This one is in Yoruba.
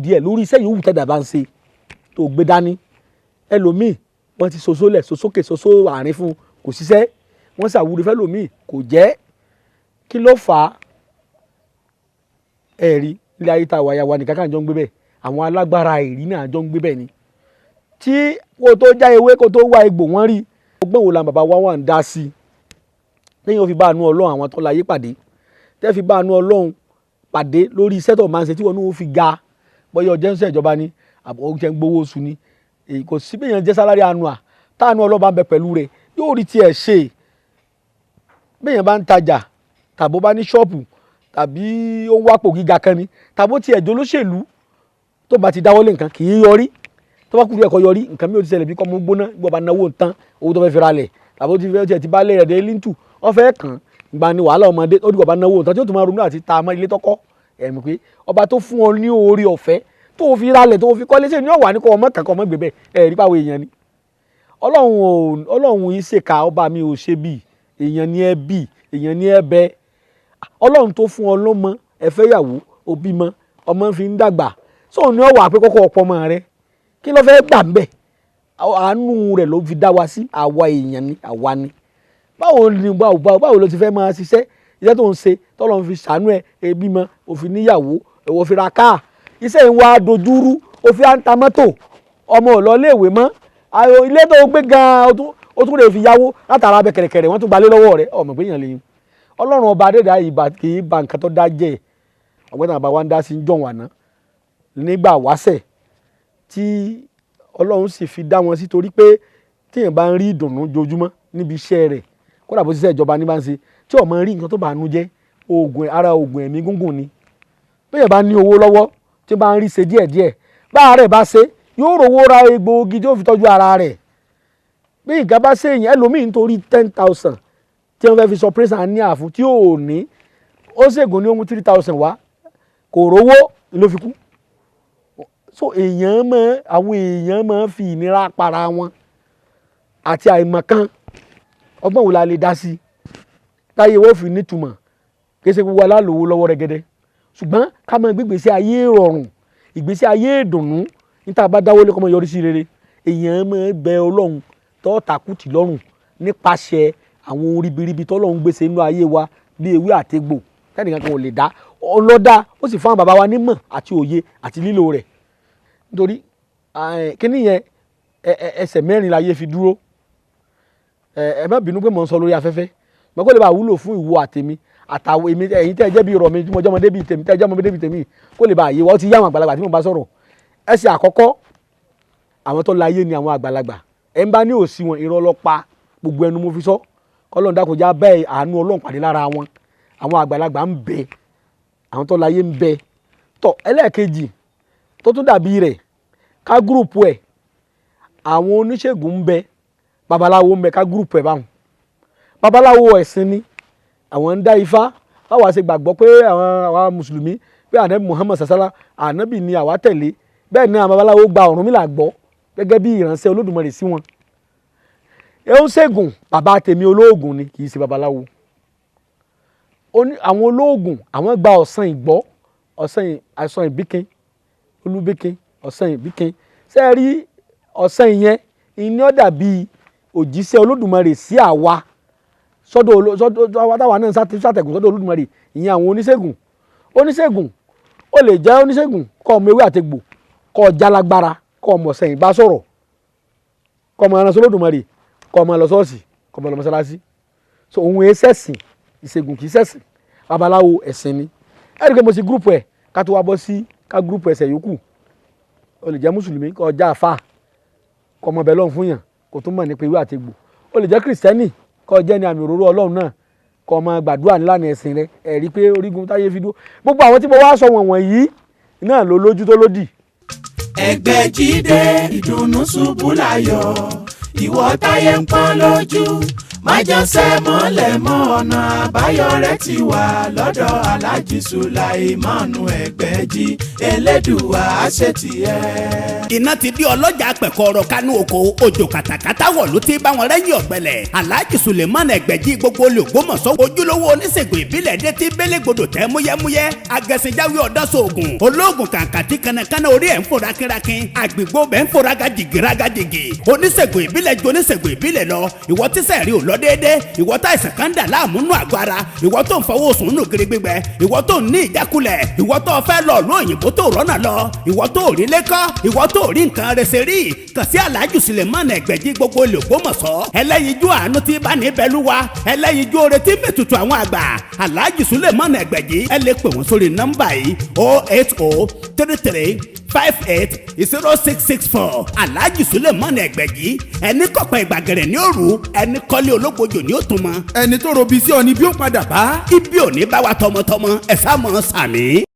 Díẹ̀ lórí iṣẹ́ yòówù tẹ́dà bá ń ṣe tó gbé dání. Ẹlòmíì, wọ́n ti soso lẹ̀, sosókè, soso àárín fún, kò ṣiṣẹ́. Wọ́n ṣàwúrí fẹ́lòmíì, kò jẹ́. Kí ló fà á? Ẹ̀rí ilé ayé tá a wáyà wa nìkan kan jọ ń gbé bẹ́ẹ̀, àwọn alágbára ìrí náà jọ ń gbé bẹ́ẹ̀ ni. Tí kò tó já ewé, kó tó wá egbò, wọ́n rí ọgbọ́n wo la bàbá wa wà ń dá sí i lẹ́yìn ó fi bá àánú Ọlọ́run àwọn tó láyé pàdé, tẹ́ fi bá àánú Ọlọ́run pàdé lórí iṣẹ́ tó máa ń ṣe, tí wọ́n ní ó fi ga. Bóyá ọjọ́ ń ṣe ìjọba ni, àbọ̀ ó jẹ́ ń gbowó oṣù ni, èyí kò sí bẹ́ẹ̀ yẹn jẹ́ salary annual. Táànú Ọlọ́run bá ń bẹ pẹ̀lú rẹ̀, yóò rí tiẹ̀ ṣe. Bẹ́ẹ̀ yẹn bá ń tajà, tàbó bá ní ṣọ́ọ̀bù, tàbí ó ń wápò gíga kan ni, tàbó tiẹ̀ jólóṣèlú, tó bá ti dáwọ́lé nǹkan, kì í yọrí. Tó bá kúrú ẹ̀kọ́ yọrí, nǹkan mi ò ti ṣẹlẹ̀ bí kọ́ mú gbóná bí wọ́n bá náwó tán, owó tó fẹ́ fi ra lẹ̀, tàbó ti fẹ́ tiẹ̀ ti bá lé rẹ̀ dé líńtù, wọ́n fẹ́ kàn án ìgbà ni wàhálà ọmọdé ó dìgbà bá náwó tán, tí ó tún máa ronú àti ta ọmọ ilé tọ́kọ́ ẹ̀mí pé ọba tó fún ọ ní orí ọ̀fẹ́ tó fi ralẹ̀, tó fi kọ́lé sí ní ọ̀wà ní kọ́ ọmọ kankan ọmọ gbé bẹ́ẹ̀. Ẹ̀ rí pàwọ̀ èèyàn ni Ọlọ́run ò, Ọlọ́run yìí ṣèkà. Ọba mi ò ṣe bí èèyàn ní ẹ, bí èèyàn ní ẹ bẹ. Ọlọ́run tó fún ọ lọ́mọ, ẹ fẹ́ yàwó, òbí mọ ọmọ fi ń dàgbà sóun ní ọwà pé kọ́kọ́ ọ̀pọ̀ ọmọ rẹ, kí ló fẹ́ gbà ń bẹ̀? Àánú rẹ̀ ló fi dá wa sí. Àwa èèyàn ni àwa ni. Báwo ni báwo báwo ló ti fẹ́ máa ṣiṣẹ́ iṣẹ́ tó ń ṣe, tọ́lọ́run fi ṣàánú ẹ, ẹbí mọ, òfin níyàwó, òfin ra káà, iṣẹ́ ń wá dojúrú, òfin à ń ta mọ́tò, ọmọ ò lọ iléèwé mọ́, ilé tó gbé gan-an ó tún lè fi yáwó látara abẹ kẹ̀rẹ̀kẹ̀rẹ̀, wọ́n tún gbalé lọ́wọ́ rẹ̀. Ọmọ pé èèyàn lè yín Ọlọ́run ọba adéda ìbà kì í ba nǹkan tó dá jẹ́. Ọ̀gbẹ́ni àbá wa ń dá sí ń jọ̀wọ́n àná nígbà wáṣẹ̀ tí Ọlọ́run sì fi dá wọn sí, torí pé tíyẹn bá ń rí ìdùnnú jojúmọ́ níbi iṣẹ́ rẹ̀, kódà bó ṣiṣẹ́ ìjọba ní bá ń ṣe, tí ó máa rí nǹkan tó bá nu jẹ́, oògùn ara, oògùn ẹ̀mí gúngùn ni. Bẹ́ẹ̀ bá ní owó lọ́wọ́, tí bá ń rí ṣe díẹ̀díẹ̀, bá rẹ̀ bá ṣe, yóò rówó ra egbòogi tí ó fi tọ́jú ara rẹ̀. Bí nǹkan bá ṣe èèyàn, ẹlòmíì nítorí 10,000 tí wọ́n fẹ́ fi sọ pírẹ́sà ní àfún tí ò ní, ó ṣègùn ní ó mú 3,000 wá, kò rówó ló fi kú. So èèyàn máa, àwọn èèyàn máa fi ìnira para wọn àti àìmọ̀kan. Ọgbọ́n wo la lè dá sí táyé wọ́n fi nítumọ̀? Kì í ṣe gbogbo alálòwò lọ́wọ́ rẹ́gẹ́dẹ́, ṣùgbọ́n ká máa gbé ìgbésí ayé rọrùn, ìgbésí ayé ìdùnnú. Níta bá dáwọ́lé, kó máa yọrí sí rere. Èèyàn máa bẹ Ọlọ́run tó takùtì lọ́rùn nípasẹ̀ àwọn ohun ribiribi tọ́lọ́run gbèsè inú ayé wa bí ewé àtegbò tẹ́nìkan kan ò lè dá ọlọ́dá. Ó sì fún àwọn bàbá wa nímọ̀ àti òye àti lílo rẹ̀, nítorí kíní yẹn, ẹsẹ̀ mẹ́rin láyé fi dúró. Ẹ má bínú pé mò ń sọ lórí afẹ́fẹ́ mọ̀, kó lè bá wúlò fún ìwọ àtèmi àtàwọn èmi, ẹ̀yin tẹ́ ẹ jẹ́ bí irọ́ mi tí mo jẹ́ ọmọdé bíi tèmi, tẹ́ ẹ jẹ́ ọmọdé bíi tèmi, kó lè bá yé wa. Ó ti yá àwọn àgbàlagbà tí mo bá sọ̀rọ̀. Ẹsẹ̀ àkọ́kọ́, àwọn tó láyé ni àwọn àgbàlagbà. Ẹ̀ ń bá ní òsì wọn, irọ́ ló pa. Gbogbo ẹnu mo fi sọ, kọ́lọ́n dákòjá bẹ́ẹ̀, àánú Ọlọ́run pàdé lára wọn. Àwọn àgbàlagbà ń bẹ, àwọn tó láyé ń bẹ. Tọ ẹlẹ́ẹ̀kejì tó tún dàbí rẹ̀, ká group ẹ̀, àwọn oníṣègùn ń bẹ, babaláwo ń bẹ. Ká group ẹ̀ báwọn. Babaláwo ẹ̀sìn ni àwọn ń dá ifá. Báwa ṣe gbàgbọ́ pé àwọn mùsùlùmí, pé ànábì Muhammad sasala ànábì ni àwa tẹ̀lé, bẹ́ẹ̀ ni àwọn babaláwo gba Ọ̀rúnmìlà gbọ́ gẹ́gẹ́ bí ìránṣẹ́ Olódùmarè sí wọn. Ẹ ń ṣègùn, bàbá tèmi olóògùn ni, kì í ṣe babaláwo. Àwọn olóògùn, àwọn gba ọ̀sán ìgbọ́, ọ̀sán ìbíkin, olúbíkin, ọ̀sán ìbíkin. Ṣé ẹ rí ọ̀sán ìyẹn ìní ó dàbí òjíṣẹ́ Olódùmarè sí àwa, sọ́dọ̀ àwa táwa náà sátẹ̀gùn sọ́dọ̀ Olódùmarè. Ìyẹn àwọn oníṣègùn. Oníṣègùn, ó lè jẹ́ oníṣègùn kọ́ ọmọ ewé àtegbò, kọ́ ọ jálágbára, kọ́ ọmọ ọ̀sẹ̀ yìí bá sọ̀rọ̀, kọ́ ọmọ aránsọ Olódùmarè, kọ́ ọmọ lọ ṣọ́ọ̀ṣì, kọ́ ọmọ lọ mọ́sálásí. So òun ẹ ṣẹ̀sìn, ìṣègùn kì í ṣẹ̀sìn. Babaláwo ẹ̀sìn ni. Ẹ rí i pé mo ṣe group ẹ̀, ká tó wá bọ́ sí ká group ẹsẹ̀ yòókù. Ó lè jẹ́ mùsùlùmí, kó jẹ́ àfáà, kọ́ ọmọ bẹ́ẹ̀ lọ́hùn fún yàn, kó tún mọ̀ nípa ewé àtegbò. Ó lè jẹ́ kìrìsìtẹ́nì, kó jẹ́ ní àmì òróró Ọlọ́run náà, kó ọmọ gbàdúrà nílànà ẹ̀sìn rẹ. Ẹ rí i pé orígun táyé fi dúró, gbogbo àwọn tí mo wá sọ wọ̀n wọ̀nyí náà ló lójú tó lódì. Ẹgbẹ́ jíde ìdùnnú ṣubú láyọ̀, ìwọ táyé ń pọ́n lójú, májànsẹ́ mọ́lẹ̀ mọ́, ọ̀nà àbáyọ rẹ̀ ti wà lọ́dọ̀ Aláàjì Sùláìmánu Ẹgbẹ́jì. Elédùwà àṣetìẹ́. Iná ti di ọlọ́jà pẹ̀kọ́rọ̀ kánú oko, òjò kàtàkàtà wọ̀ ló ti bá wọn rẹ́yìn ọ̀gbẹ́lẹ̀. Alhaji Suleiman Ẹgbẹ̀jì gbogbo olùgbòmọ̀sọ́, ojúlówó oníṣègùn ìbílẹ̀ dé tí bélégbodò tẹ́ múyẹ́múyẹ́, agẹ̀sìnjáwé ọ̀dọ́sọ̀ọ̀gùn olóògùn kàǹkà tí kanakana orí ẹ̀ ń fò rákínrákín, àgbègbè bẹ́ẹ̀ ń fò rágàjìgì rágàjìgì. Oníṣègùn ìbílẹ̀ ju oníṣègùn ìbílẹ̀ lọ. Ìwọ tíṣẹ̀ rí ò lọ déédé, ìwọ tá ìsàn kan dà láàmú nù àgọ́ ara, ìwọ tó ń fọwọ́ sùn nù gírí gbígbẹ, ìwọ tó ń ní ìjákulẹ̀, ìwọ tó fẹ́ lọ ló òyìnbó tó rọ́nà lọ, ìwọ tó rí lẹ́kọ́, ìwọ tó rí nǹkan rẹsẹ̀ rí, kàn sí Alhaji Suleiman Ẹgbẹ̀jì gbogbo olùgbòmọ̀sọ́, ẹlẹ́yinjú àánú tí bá ní bẹ́lúwa, ẹlẹ́yinjú oore tí mẹ́tutù àwọn àgbà. Alhaji Suleiman Ẹgbẹ̀jì, ẹ lè pè wọ́n sórí nọ́mbà yìí: 08033580664. Alhaji Suleiman Ẹgbẹ̀jì, ẹni kọ̀pẹ́ ìgbàgẹ̀rẹ̀ ní òru, ẹni kọ́lé ológbojò ní òtún mọ́. Ẹni tó robi sí ọ ni bí ó padà bá. Ibi ò ní bá wa tọmọtọmọ, ẹ sá mọ́ sàmì.